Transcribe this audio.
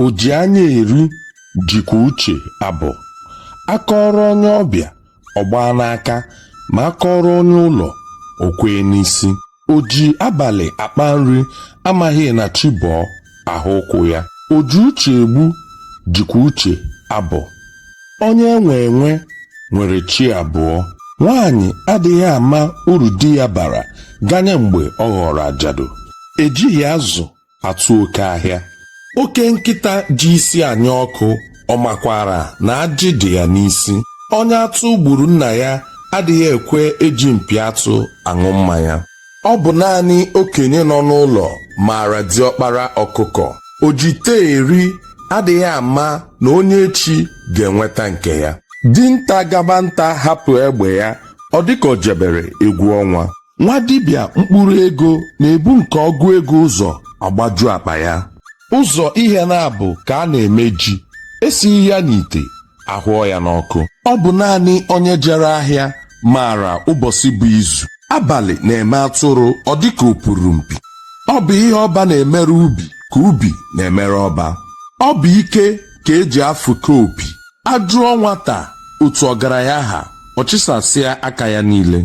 O ji anya eri jikwa uche abọ. A kọọrọ onye ọbịa, ọ gbaa n'aka, ma a kọọrọ onye ụlọ, o kwee n'isi. O ji abalị akpa nri amaghị na chi bọọ a hụ ụkwụ ya. O ji uche egbu jikwa uche abọ. Onye e nwe enwe nwere chi abụọ. Nwaanyị adịghị ama uru di ya bara ganye mgbe ọ ghọrọ ajadu. Ejighị azụ atụ oke ahịa. Oke nkịta ji isi anya ọkụ ọ makwara na ajị dị ya n'isi. Onye atụ gburu nna ya adịghị ekwe eji mpi atụ aṅụ mmanya. Ọ bụ naanị okenye nọ n'ụlọ maara diọkpara ọkụkọ. O ji ite eri adịghị ama na onye echi ga-enweta nke ya. Dinta gaba nta hapụ egbe ya, ọ dịka o jebere egwu ọnwa. Nwa dibịa mkpụrụ ego na-ebu nke ọgụ ego ụzọ agbaju akpa ya. Ụzọ ihe naabọ ka a na-eme ji, esighị ya n'ite, a hụọ ya n'ọkụ. Ọ bụ naanị onye jere ahịa maara ụbọchị bụ izu. Abalị na-eme atụrụ ọ dịka o puru mpi. Ọ bụ ihe ọba na-emere ubi ka ubi na-emere ọba. Ọ bụ ike ka eji afụke opi. A jụọ nwata otu ọgaranya ha, ọ chịsasịa aka ya niile.